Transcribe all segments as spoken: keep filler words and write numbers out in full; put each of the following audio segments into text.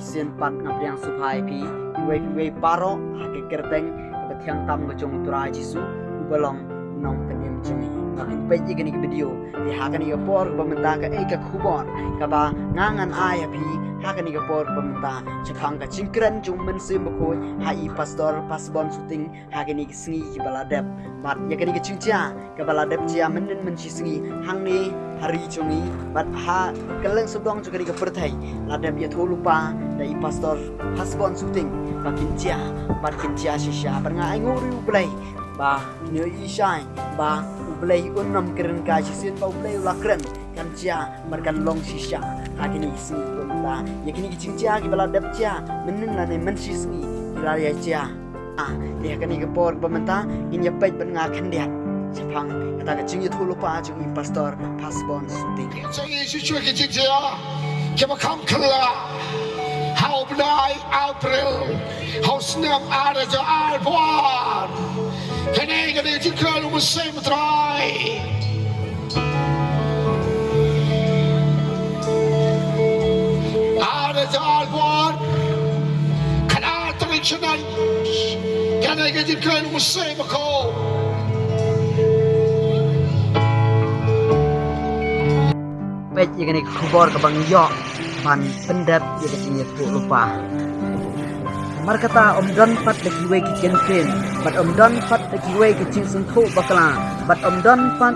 Sien pat nga pdiang sngewbha ïa phi, iwei pa iwei baroh ha ka kyrteng kaba thiang tam ka jong U Trai Jisu, uba long u nongpynim jong ngi. Ba phin peit ïa kane ka video, te ha kane ka por kaba mynta kaei ka khubor kaba nga ngan ai ha phi ha kane ka por kaba mynta shaphang ka jingkren jong U Mynsiem Bakhuid ha i Pastor Pasbon Suting ha kine ki sngi kiba la dep. Bad ïa kane ka jingjia kaba la dep jia mynnin mynshisngi hangne ha ri jong ngi bad ha kylleng sawdong jong kane ka pyrthei, la dep ïathuh lypa da i Pastor Pasbon Suting ba kin jia, bad kin jia shisha. Bad nga ainguh ruh ïa U Blei ba kin ïohi shai ba U Blei un ym kren kai shisien, ba U Blei u la kren, kan jia bad kan long shisha ha kine ki sngi kiba mynta. Ïa kine ki jingjia kiba la dep jia mynnin lane mynshisngi ki la ïa jia. Ah, te ha kane ka por ba mynta ngin ïa peit bad nga khyndiat shaphang kata ka jingïathuh lypa jong i Pastor Pasbon Suting. Jong ngi shuh shuh ki jingjia kiba kham kylla ha u bnai April ha u snem ar hajar arphew ar. Kane ka dei ka jingkren u Mynsiem U Trai. Ar hajar arphew ar, khatar tarik shaneng, kane ka jingkren u Mynsiem Bakhuid. Peit ïa kane ka khubor kaba ngi ïoh ban pyndep ïa ka jingïathuh lypa. Namar kata ym don pat da kiwei ki kyntien, bad ym don pat da kiwei ki jingsngewthuh bakla, bad ym don pat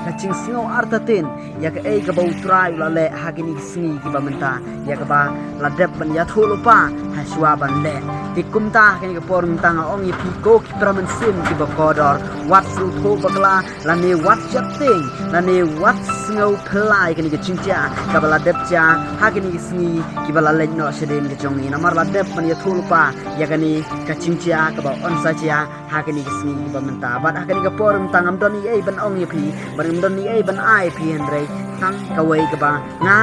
ka jingsngew artatien ïa kaei kaba U Trai u la leh ha kine ki sngi kiba mynta, ïa kaba la dep ban ïathuh lypa ha shuwa ban leh. Te kumta ha kane ka por mynta nga ong ïa phi, ko ki para mynsiem kiba kordor, wat sngewthuh bakla lane wat sheptieng lane wat sngew phylla ïa kane ka jingjia kaba la dep jia ha kine ki sngi kiba la leit noh shadien ka jong ngi. Namar la dep ban ïathuh lypa ïa kane ka jingjia kaba yn sa jia ha kine ki sngi kiba mynta. Bad ha kane ka por mynta ngam don ei ei ban ong ïa phi, bad ngam don ei ei ban ai ïa phi, hynrei tang kawei kaba nga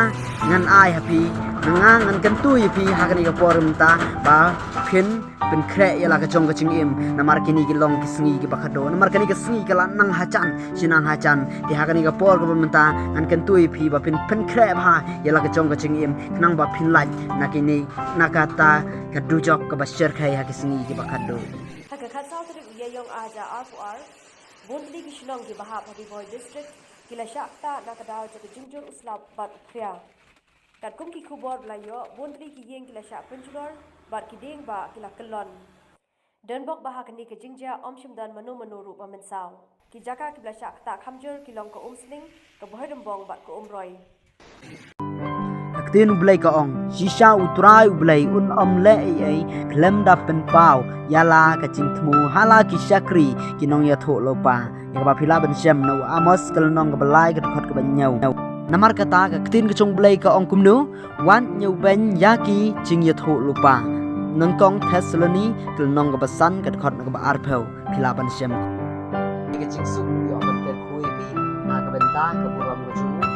ngan ai ha phi, nga ngan kyntu ïa phi ha kane ka por mynta, ba phin pynkhreh ïa la ka jong ka jingim. Namar kine ki long ki sngi kiba khadduh, namar kane ka sngi ka la nang hajan shi nang hajan. Te ha kane ka por kaba mynta ngan kyntu ïa phi ba phin pynkhreh bha ïa la ka jong ka jingim, khnang ba phin lait na kine, na kata ka dujok kaba shyrkhei ha ki sngi kiba khadduh. Ha ka khatsaw tarik u Ïaïong ar hajar arphew ar, bun tylli ki shnong kiba hap ha Ri Bhoi District ki la shah ktah na ka daw jong ka jingjur u slap bad u khria. Katkum ki khubor ba la ïoh, bun tylli ki ïing ki la shah pynjulor bad ki dieng bah ki la kyllon. Donbok ba ha kane ka jingjia ym shym don mano mano ruh ba mynsaw. Ki jaka kiba la shah ktah kham jur ki long ka Umsning, ka Bhoirymbong bad ka Umroi. Ka ktien U Blei ka ong, shisha U Trai U Blei un ym leh ei ei khlem da pynpaw ïa la ka jingthmu ha la ki shakri ki nongïathuh lypa. Ïa kaba phi lah ban shem na u Amos ka lynnong kaba lai ka dkhot kaba hynñiew. Namar kata ka ktien ka jong U Blei ka ong kumno, wat ñiewbeiñ ïa ki jingïathuh lypa. Nyngkong Thessaloni ka lynnong kaba san ka dkhot kaba arphew, phi lah ban shem. Ka jingsuk ïoh ban kyrkhu ïa phi na ka bynta ka burom ka jong u.